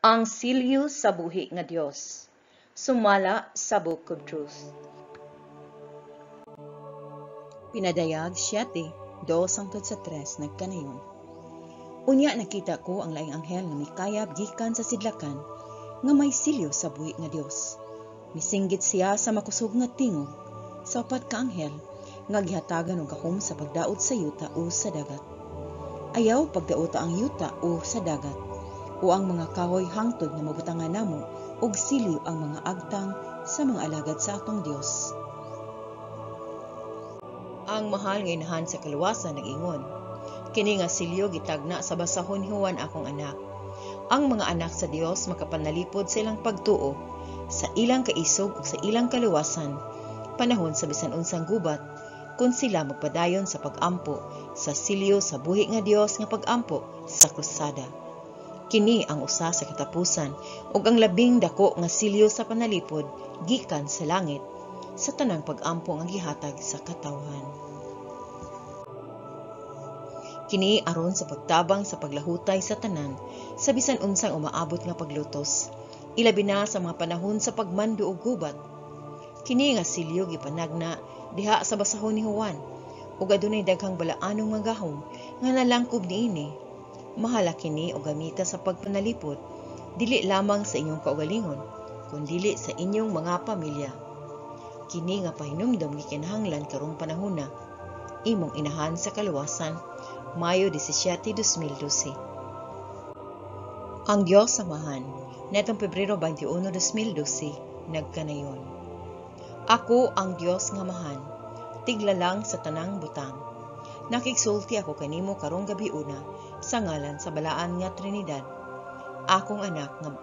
Ang Silyo sa Buhi nga Dios. Sumala sa Book of Truth. Pinadayag 7:2 hangtod sa 3 nagkanayon. Unya nakita ko ang laing anghel nga mikayab gikan sa sidlakan nga may silyo sa buhi nga Dios. Misinggit siya sa makusog nga tingog sa upat ka anghel nga gihatagan og gahom sa pagdaot sa yuta o sa dagat. Ayaw pagdaota ang yuta o sa dagat o ang mga kahoy hangtod nga mabutangan namo og silyo ang mga agtang sa mga alagad sa atong Dios. Ang mahal nga inahan sa kaluwasan nag-ingon, kini nga silyo gitagna sa basahon ni Juan, akong anak. Ang mga anak sa Dios makapanalipod sa ilang pagtuo, sa ilang kaisog ug sa ilang kaluwasan panahon sa bisan unsang gubat kung sila magpadayon sa pag-ampo sa silyo sa buhi nga Dios nga pag-ampo sa krusada. Kini ang usa sa katapusan ug ang labing dako nga silyo sa panalipod gikan sa langit sa tanang pag-ampo nga gihatag sa katawhan. Kini aron sa pagtabang sa paglahutay sa tanan sa bisan unsang umaabot nga paglutos, ilabi na sa mga panahon sa pagmando og gubat. Kini nga silyo gipanagna diha sa basahon ni Juan ug adunay daghang balaanong mga gahom nga nalangkob niini. Mahala kini og gamita sa pagpanalipod dili lamang sa inyong kaugalingon kundili sa inyong mga pamilya. Kini nga pahinumdom gikinahanglan karong panahona. Imong inahan sa kaluwasan, Mayo 17, 2012. Ang Dios Amahan, netong Pebrero 21, 2012, nagkanayon. Ako ang Dios nga Amahan, tiglalang sa tanang butang. Nakigsulti ako kanimo karong gabi una sa ngalan sa balaan nga Trinidad. Akong anak nga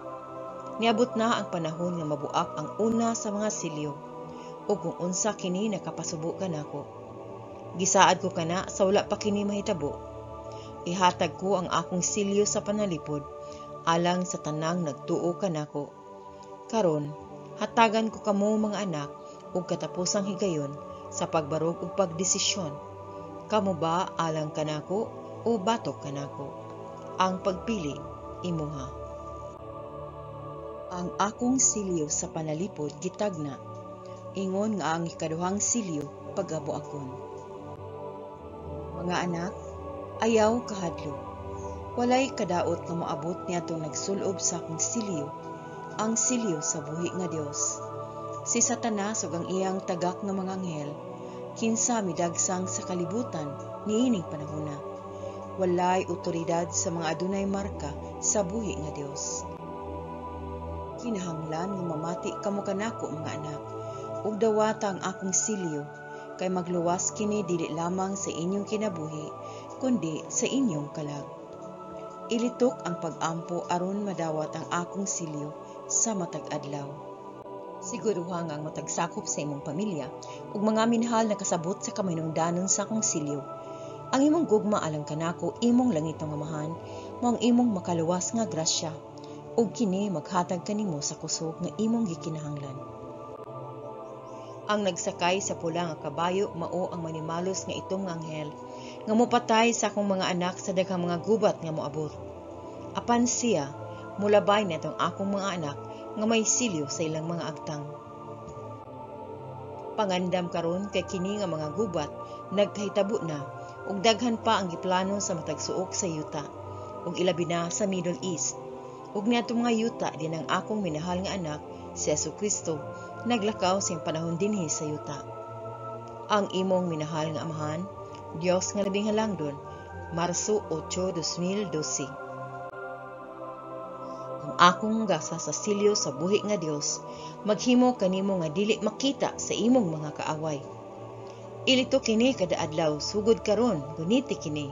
niabot na ang panahon nga mabuak ang una sa mga silyo ug kung unsa kini nakapasubo kanako. Gisaad ko kana sa wala pa kini mahitabo. Ihatag ko ang akong silyo sa panalipod alang sa tanang nagtuo kanako. Karon, hatagan ko kamo, mga anak, og katapusang higayon sa pagbarog ug pagdesisyon. Kamo ba alang kanako o batok kanako? Ang pagpili imuha. Ang akong silyo sa panalipod gitagna ingon nga ang ikaduhang silyo pagabuakon. Mga anak, ayaw kahadlok. Walay kadaot nga moabot niadtong nagsulob sa akong silyo, ang silyo sa buhi nga Dios. Si Satanas ug ang iyang tagak nga mga anghel, kinsa midagsang sa kalibutan niining panahona, walay otoridad sa mga adunay marka sa buhi nga Dios. Kinahanglan nga mamati kamo kanako, mga anak, ug dawata ang akong silyo, kay magluwas kini dili lamang sa inyong kinabuhi kundi sa inyong kalag. Ilitok ang pag-ampo aron madawat ang akong silyo sa matag adlaw. Siguruha nga ang matag sakop sa imong pamilya ug mga minahal nakasabot sa kaminungdanon sa akong silyo. Ang imong gugma alang kanako, imong langitnong Amahan, mao ang imong makaluwas nga grasya, ug kini maghatag kanimo sa kusog nga imong gikinahanglan. Ang nagsakay sa pula nga kabayo mao ang manimalos nga itom nga anghel nga mopatay sa akong mga anak sa daghang mga gubat nga moabot. Apan siya mulabay niadtong akong mga anak nga may silyo sa ilang mga agtang. Pangandam karon kay kini nga mga gubat nagkahitabo na ug daghan pa ang giplano sa matag suok sa yuta ug ilabi na sa Middle East. Ug niadtong mga yuta din ang akong minahal nga anak si Jesucristo naglakaw sa iyang panahon dinhi sa yuta. Ang imong minahal nga Amahan, Dios nga labing halangdon, Marso 8, 2012. Ang akong gasa sa silyo sa buhi nga Dios maghimo kanimo nga dili makita sa imong mga kaaway. Ilito kini kada adlaw sugod karon, guniti kini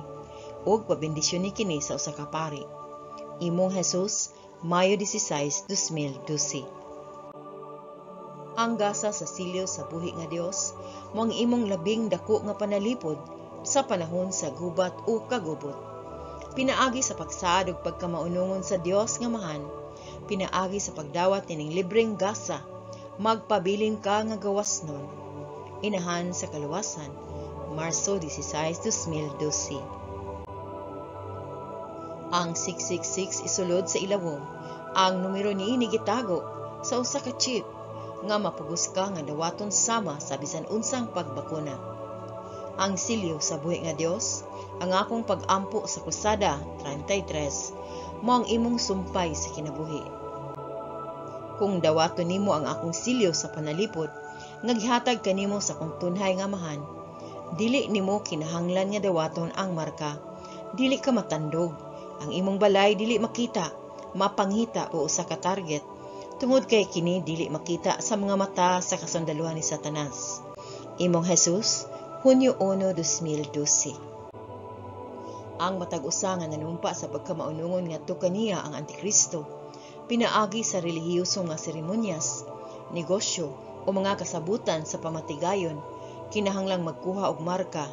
ug pabendisyon ni kini sa usa ka pari. Imong Jesus, Mayo 16, 2012. Ang gasa sa silyo sa buhi nga Dios mao ang imong labing dako nga panalipod sa panahon sa gubat o kagubot. Pinaagi sa pagsaad ug pagkamaunongon sa Dios nga Amahan, pinaagi sa pagdawat nining libreng gasa, magpabilin ka nga gawas nun. Inahan sa kaluwasan, Marso 16, 2012. Ang 666 isulod sa ilawom Ang numero niini gitago sa usa ka chip nga mapugos ka nga dawaton sama sa bisan unsang pagbakuna. Ang silyo sa buhi nga Dios, ang akong pag-ampo sa Krusada 33, mao ang imong sumpay sa kinabuhi. Kung dawaton nimo ang akong silyo sa panalipod, nga gihatag kanimo sa akong tunhay nga Amahan, dili nimo kinahanglan nga dawaton ang marka. Dili ka matandog. Ang imong balay dili makita, mapangita o usa ka target, tungod kay kini dili makita sa mga mata sa kasundaluhan ni Satanas. Imong Jesus, Hunyo 1, 2012. Ang matag usa nga nanumpa sa pagkamaunungon ngadto kaniya ang Antikristo, pinaagi sa relihiyoso nga seremonyas, negosyo o mga kasabutan sa pamatigayon, kinahanglang magkuha og marka.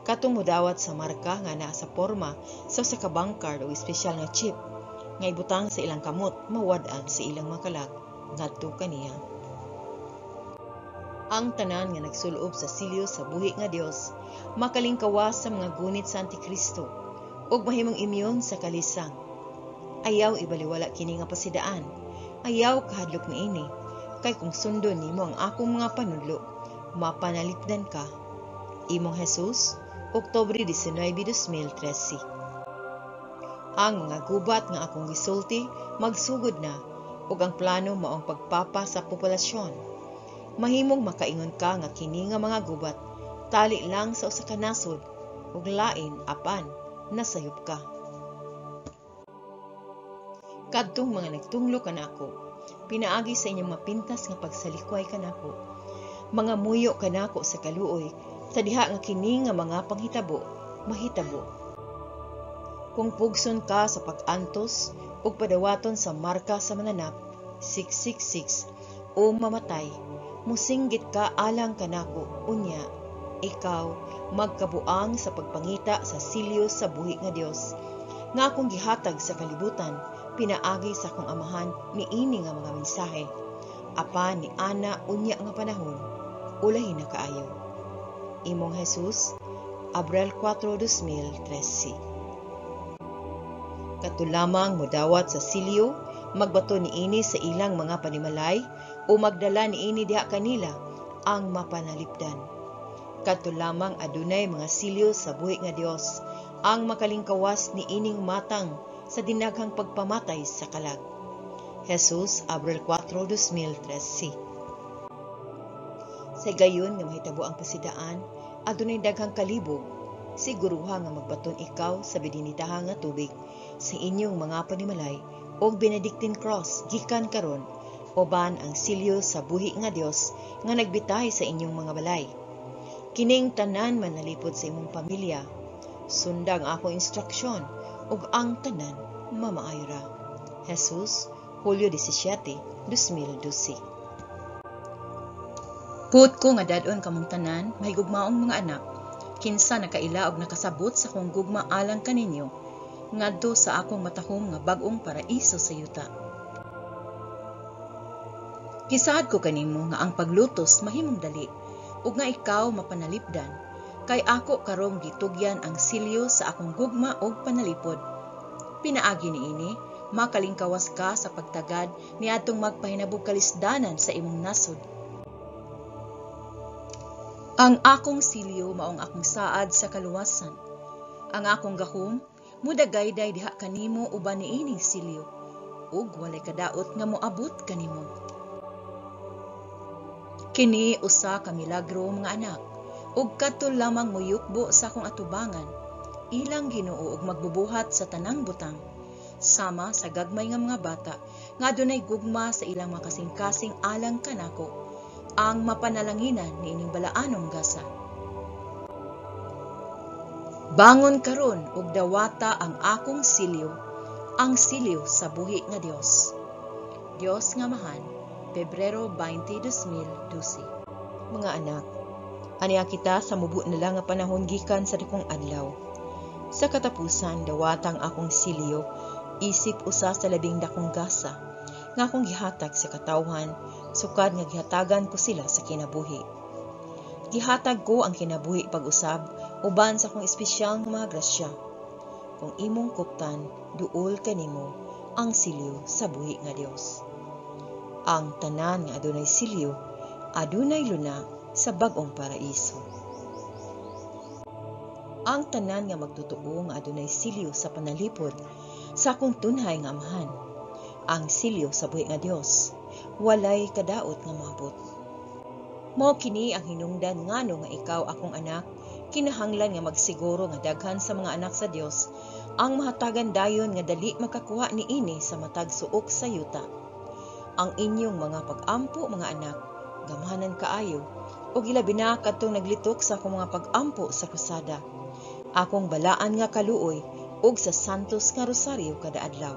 Katong modawat sa marka nga naa sa porma sa usa ka bank card o espesyal nga chip nga ibutang sa ilang kamot, mawad-an sa ilang mga kalag ngadto kaniya. Ang tanan nga nagsulob sa silyo sa buhi nga Dios makalingkawas sa mga gunit sa Antikristo ug mahimong immune sa kalisang. Ayaw ibaliwala kini nga pasidaan. Ayaw kahadlok niini, kay kung sundon nimo ang akong mga panudlo, mapanalipdan ka. Imong Jesus, Oktubre 19, 2013. Ang mga gubat nga akong gisulti magsugod na ug ang plano mao ang pagpapa sa populasyon. Mahimong makaingon ka nga kini nga mga gubat tali lang sa usa ka nasod ug lain, apan nasayop ka. Kadtong mga nagtunglo kanako, pinaagi sa inyong mapintas nga pagsalikway kanako, mga muyo kanako sa kaluoy sa diha nga kini nga mga panghitabo mahitabo. Kung pugson ka sa pag-antos ug padawaton sa marka sa mananap 666 o mamatay, musinggit ka alang kanako, unya ikaw magkabuang sa pagpangita sa silyo sa buhi nga Dios nga akong gihatag sa kalibutan pinaagi sa akong Amahan niini nga mga mensahe. Apan ni ana unya nga panahon, ulahi na kaayo. Imong Jesus, Abril 4, 2013. Kato lamang modawat sa silyo, magbato niini sa ilang mga panimalay o magdala niini diha kanila ang mapanalipdan. Kadto lamang adunay mga silyo sa buhi nga Dios ang makalingkawas niining matang sa dinaghang pagpamatay sa kalag. Jesus, Abril 4, 2013. Sa gayon nga mahitabo ang pasidaan, adunay daghang kalibog. Siguruha nga magbaton ikaw sa bidinitaha nga tubig sa inyong mga panimalay og Benedictine Cross gikan karon uban ang silyo sa buhi nga Dios nga nagbitay sa inyong mga balay. Kining tanan manalipod sa imong pamilya. Sunda ang akong instruksyon ug ang tanan mamaayo ra. Jesus, Hulyo 17, 2012. Puot ko nga dad-on kamong tanan, mahigugmaong mga anak, kinsa nakaila og nakasabot sa akong gugma alang kaninyo, ngadto sa akong matahom nga bag-ong paraiso sa yuta. Gisaad ko kanimo nga ang paglutos mahimong dali ug nga ikaw mapanalipdan, kay ako karong gitugyan ang silyo sa akong gugma ug panalipod. Pinaagi niini, makalingkawas ka sa pagtagad niadtong magpahinabog kalisdanan sa imong nasod. Ang akong silyo maong akong saad sa kaluwasan. Ang akong gahom mudagayday diha kanimo uban niining silyo, ug walay kadaot nga moabot kanimo. Kini usa ka milagro, mga anak, ug kadto lamang moyukbo sa akong atubangan, ilang Ginoo ug magbubuhat sa tanang butang, sama sa gagmay nga mga bata nga adunay gugma sa ilang mga kasing-kasing alang kanako, ang mapanalanginan niining balaanong gasa. Bangon karon ug dawata ang akong silyo, ang silyo sa buhi nga Dios. Dios nga Amahan, Pebrero 20, 2012. Mga anak, aniya kita sa mubo na lang nga panahon gikan sa dakong adlaw. Sa katapusan, dawata ang akong silyo, isip usa sa labing dakong gasa, nga akong gihatag sa katawhan, sukad nga gihatagan ko sila sa kinabuhi. Gihatag ko ang kinabuhi pag-usab uban sa akong espesyal nga mga grasya. Kung imong kuptan, duol kanimo, ang silyo sa buhi nga Dios. Ang tanan nga adunay silyo, adunay luna sa bag-ong paraiso. Ang tanan nga magtotoo nga adunay silyo sa panalipod sa akong tunhay nga amahan, ang silyo sa buhi nga Dios, walay kadaot nga moabot. Mao kini ang hinungdan ngano nga ikaw, akong anak, kinahanglan nga magsiguro nga daghan sa mga anak sa Dios ang mahatagan dayon nga dali makakuha niini sa matag suok sa yuta. Ang inyong mga pag-ampo, mga anak, gamhanan kaayo, ug ilabi na kadtong naglitok sa akong mga pag-ampo sa krusada, akong balaan nga kaluoy ug sa Santos nga Rosaryo kada adlaw.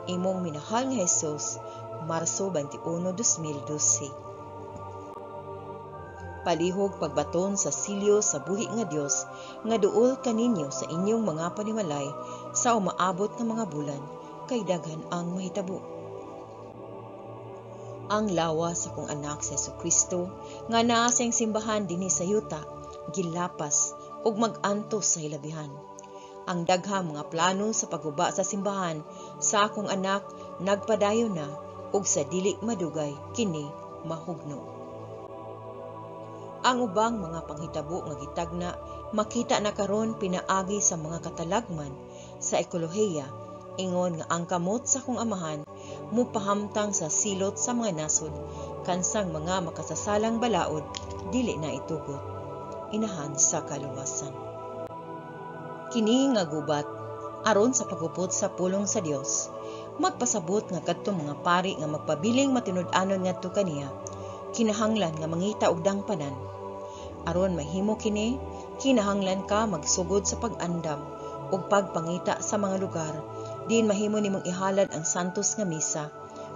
Imong minahal nga Jesus, Marso 21, 2012. Palihog pagbaton sa silyo sa buhi nga Dios nga duol kaninyo sa inyong mga panimalay sa umaabot nga mga bulan, kay daghan ang mahitabo. Ang lawas sa akong anak sa Hesukristo nga naa sa iyang simbahan dinhi sa yuta, gilapas ug mag-antos sa hilabihan. Ang daghang mga plano sa pagguba sa simbahan sa akong anak nagpadayon na ug sa dili madugay kini mahugno. Ang ubang mga panghitabo nga gitagna makita na karon pinaagi sa mga katalagman sa ekolohiya, ingon nga ang kamot sa akong amahan mupahamtang sa silot sa mga nasod kansang mga makasasalang balaod dili na itugot. Inahan sa kaluwasan. Kini nga gubat aron sa pagupot sa pulong sa Dios, magpasabot nga kadtong mga pari nga magpabiling matinud-anon ngadto kaniya kinahanglan nga mangita og dangpanan. Aron mahimo kini, kinahanglan ka magsugod sa pag-andam ug pagpangita sa mga lugar diin mahimo nimong ihalad ang Santos nga Misa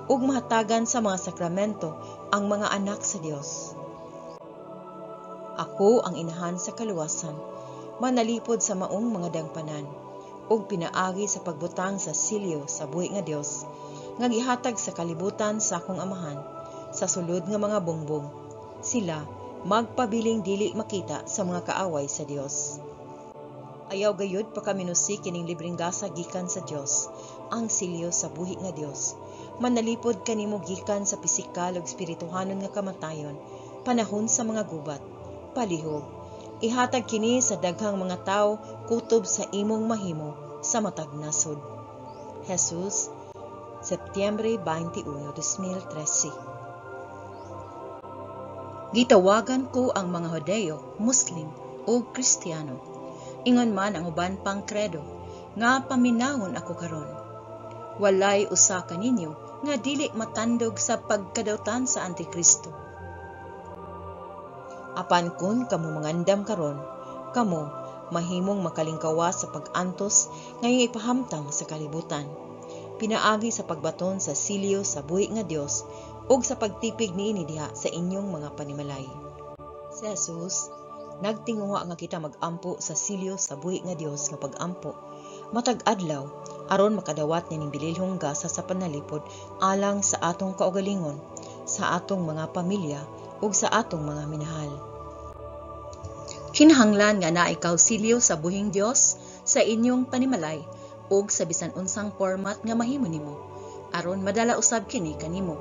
ug mahatagan sa mga sakramento ang mga anak sa Dios. Ako ang inahan sa kaluwasan, manalipod sa maong mga dangpanan ug pinaagi sa pagbutang sa silyo sa buhi nga Dios nga gihatag sa kalibutan sa akong amahan sa sulod nga mga bongbong. Sila magpabiling dili makita sa mga kaaway sa Dios. Ayaw gayud pakaminusi kining libreng gasa gikan sa Dios, ang silyo sa buhi nga Dios. Manalipod kanimo gikan sa pisikal ug espirituhanon nga kamatayon, panahon sa mga gubat. Palihog, ihatag kini sa daghang mga tawo kutob sa imong mahimo sa matag nasod. Jesus, Setyembre 21, 2013. Gitawagan ko ang mga Hudeo, Muslim ug Kristiyano. Ingon man ang uban pang kredo nga paminawon ako karon. Walay usa kaninyo nga dili matandog sa pagkadawtan sa Antikristo. Apan kun kamo mangandam karon, kamo mahimong makalingkawas sa pag-antos ngayong ipahamtang sa kalibutan. Pinaagi sa pagbaton sa silyo sa buhi nga Dios ug sa pagtipig niini diha sa inyong mga panimalay. Si Jesus nagtinguha nga kita mag-ampo sa silyo sa buhi nga Dios nga pag-ampo matag adlaw aron makadawat nining bililhong gasa sa panalipod alang sa atong kaugalingon, sa atong mga pamilya ug sa atong mga minahal. Kinahanglan nga naa ikaw silyo sa buhing Dios sa inyong panimalay ug sa bisan unsang format nga mahimo nimo aron madala usab kini kanimo.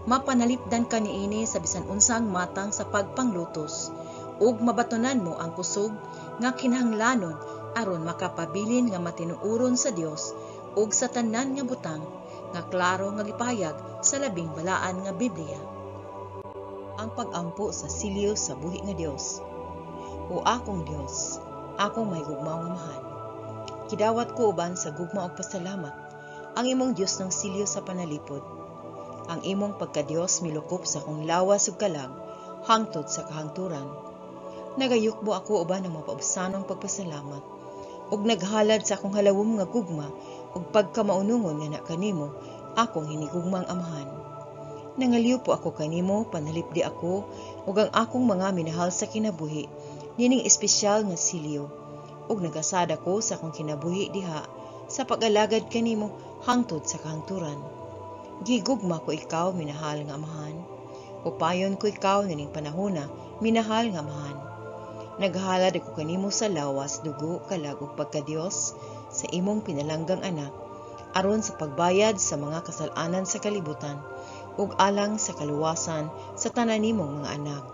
Mapanalipdan ka niini sa bisan unsang matang sa pagpanglutos ug mabatonan mo ang kusog nga kinahanglanon aron makapabilin nga matinuoron sa Dios ug sa tanan nga butang nga klaro nga gipahayag sa labing balaan nga Biblia. Ang pag-ampo sa silyo sa buhi nga Dios. O akong Dios, akong mahigugmaong Amahan, kidawat ko uban sa gugma ug pasalamat ang imong Dios ng silyo sa panalipod. Ang imong pagka-Dios milukop sa akong lawas ug kalag hangtod sa kahangturan. Nagayukbo ako uban ang mapaubsanong pagpasalamat ug naghalad sa akong halawom nga gugma ug pagkamaunungon nga na kanimo, akong hinigugmang Amahan. Nangaliw po ako kanimo, panalipdi ako ug ang akong mga minahal sa kinabuhi nining espesyal nga silyo ug nagasada ko sa akong kinabuhi diha sa pag-alagad kanimo hangtod sa kahangturan. Gigugma ko ikaw, minahal nga Amahan. Upayon ko ikaw nining panahona, minahal nga Amahan. Naghalad ako kanimo sa lawas, dugo, kalag ug pagka-Dios sa imong pinalanggang anak Aron sa pagbayad sa mga kasal-anan sa kalibutan ug alang sa kaluwasan sa tanan nimong mga anak.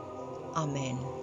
Amen.